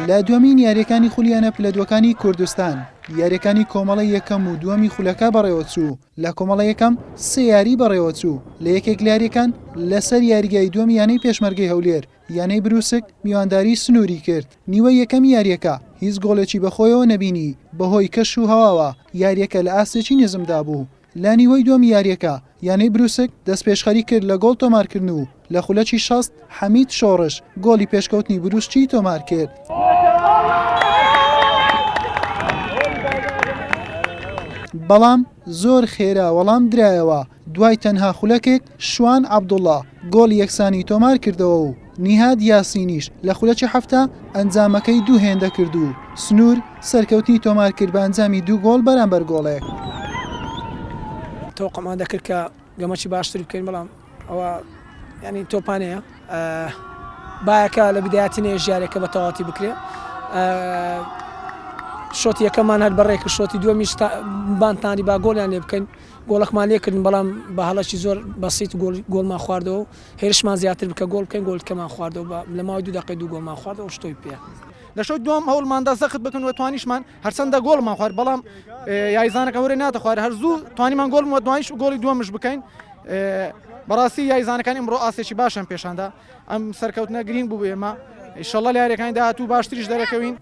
لە دووەمین یاریەکانی خولی یانە پلە دووەکانی کوردستان یاریەکانی کۆمەڵەی یەکەم و دووەمی خولەکە بەڕێوەچوو لە کۆمەڵە یەکەم سێ یاری بەڕێوەچوو لە یەکێک لە یاریەکان لەسەر یاریگای دووەمی یانەی پێشمەرگەی هەولێر یانەی بروسک میوانداری سنووری کرد نیوەی یەکەمی یاریەکە هیچ گۆڵێکی بەخۆیەوە نەبینی بەهۆی کەش و هەواوە یاریەکە لە ئاستێکی نزمدا بوو لە نیوەی دووەمی یارییەکە، یانەی بروسک دەستپێشخەری کرد لە گۆڵ تۆمارکردن و لە خولەکی 60 حەمید شۆڕش گۆڵی پێشکەوتنی بروسکی تۆمارکرد. بەڵام زۆر خێرا وەڵام درایەوە، دوای تەنها خولەکێک شوان عەبدوڵا گۆڵی یەکسانی تۆمارکردەوە و نیهاد یاسینیش لە خولەکی 70 ئەنجامەکەی دوو هێندە کرد و سنوور سەرکەوتنی تۆمارکرد بە ئەنجامی دوو گۆڵ بەرامبەر گۆڵێک. تەوقعمان دەکرد کە گەمەکی باشتر بکەین بەڵام ئەوە ینی تۆپانەیە بایەکە لە بدایەتی نێ ژیارێکە بە تەواتی بکرێ شۆتی یەکەمان هەر بەڕێک شۆتی دووەمیش بانتانی با گۆڵیان لێ بکەین گۆڵەکمان لێکردن بەڵام بە هەڵەکی زۆر بەسیت گۆڵمان خواردەوە هێرشمان زیاتر بکە گۆڵ بکەین گۆڵکەمان خواردەوە بە لە ماوەی دوو دەقەی دوو گۆڵمان خواردەوە شتۆی پێ. لە شەوی دووەم هەوڵماندا زەخت بکەن و توانیشمان هەرچەندە گۆڵمان خوارد بەڵام یاریزانەکە هەورێ ناتە خوارد هەر زوو توانیمان گۆڵم و دوایش گۆڵی دووەمش بکەین بەڕاستی یاریزانەکان ئمڕۆ ئاستێکی باشیان پێشاندا ئەم سەرکەوتنە گرینگ بوو ئێمە ئیشەڵڵا لە یاریەکانی داهاتوو باشتریش دەرەکەوین.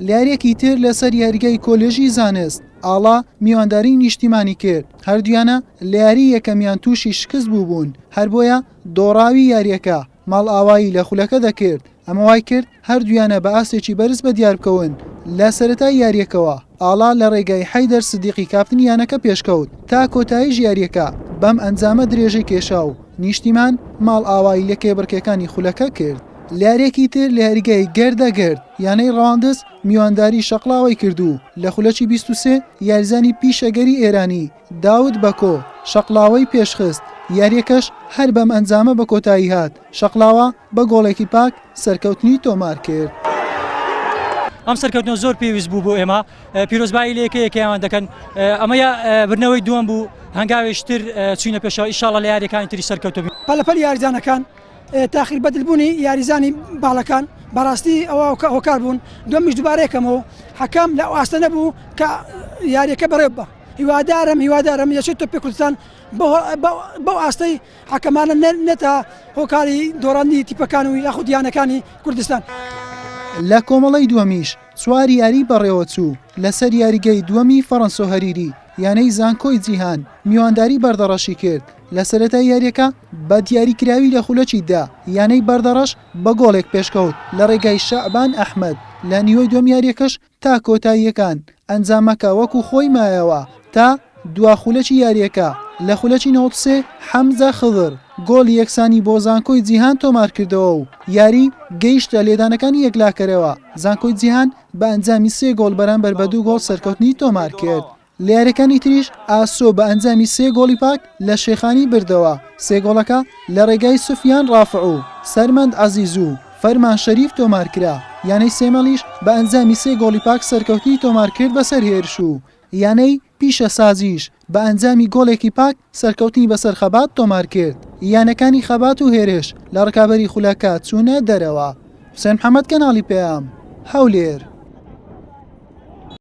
لە یارییەکی تر لەسەر یاریگای کۆلێژی زانست، ئاڵا میوانداری نیشتیمانی کرد، هەردوویانە لە یاریی یەکەمیان تووشی شکست بووبوون، هەر بۆیە دۆڕاوی یارییەکە ماڵئاوایی لە خولەکە دەکرد، ئەمە وایکرد هەردوویانە بە ئاستێکی بەرز بەدیار بکەون، لە سەرەتای یارییەکەوە ئاڵا لە رێگای حەیدەر سدیقی کاپتنی یانەکە پێشکەوت، تا کۆتاییش یارییەکە بەم ئەنجامە درێژەی کێشا و نیشتیمان ماڵئاوایی لە کێبڕکێکانی خولەکە کرد. لە یارییەکی تر لە یاریگای گردە گرد، یانەی رەواندز میوانداری شەقڵاوەی کرد و لە خولەکی 23 یاریزانی پیشەگەری ئێرانی داود بەکۆ شەقڵاوەی پێشخست، یارییەکەش هەر بەم ئەنجامە بەکۆتایی هات، شەقڵاوە بە گۆڵێکی پاک سەرکەوتنی تۆمار کرد. ئەم سەرکەوتنە زۆر پێویست بوو بۆ ئێمە، پیرۆزبایی لە یەکە یەکەیان دەکەن، ئەمە بردنەوەی دووەم بوو، هەنگاوێکی تر چوینە پێشەوە، ئیشاڵڵا لە یارییەکانی تری سەرکەوتوو بین. پەلەپەلی یاریزانەکان، تاخیر بەدل بوونی یاریزانی باڵەکان بەڕاستی ئەوە هۆکار بوون، دووەمیش دووبارە یەکەمەوە حەکەم لە ئەو ئاستە نەبوو کە یارییەکە بەڕێوە ببا، هیوادارم هیوادارم یەکێتی تۆپی کوردستان بەو ئاستەی حەکەمانە نێتە هۆکاری دۆڕاندنی تیپەکان و یاخود یانەکانی کوردستان. لە کۆمەڵەی دووەمیش چوار یاری بەڕێوەچوو، لەسەر یاریگەی دووەمی فەڕەنسۆ هەریری، یانەی زانکۆی جیهان میوانداری بەردەڕەشی کرد، لە سەرەتای یارییەکە بە دیاریکراوی لە خولەکی دە یانەی بەردەڕەش بە گۆڵێک پێشکەوت لە ڕێگای شەعبان ئەحمەد، لە نیوەی دووەم یارییەکەش تا کۆتاییەکان ئەنجامەکە وەکو خۆی مایەوە تا دوا خولەکی یارییەکە، لە خولەکی 93 حەمزە خضر گۆڵی یەکسانی بۆ زانکۆی جیهان تۆمارکردەوە و یاری گەیشتە لێدانەکانی یەکلاکەرەوە، زانکۆی جیهان بە ئەنجامی سێ گۆڵ بەرامبەر بە دوو گۆڵ سەرکەوتنی تۆمارکرد. لە یارییەکانی تریش ئاسۆ بە ئەنجامی سێ گۆڵی پاک لە شێخانی بردەوە، سێ گۆڵەکە لە رێگای سوفیان رافع و سەرمەند عەزیز و فەرمان شەریف تۆمارکرا، یانەی سێمەڵیش بە ئەنجامی سێ گۆڵی پاک سەرکەوتنی تۆمارکرد بەسەر هێرش و یانەی پیشەسازیش بە ئەنجامی گۆڵێکی پاک سەرکەوتنی بەسەر خەبات تۆمارکرد، یانەکانی خەبات و هێرش لە رکابەری خولەکە چوونە دەرەوە. حوسێن محەمەد کەناڵی پەیام، هەولێر.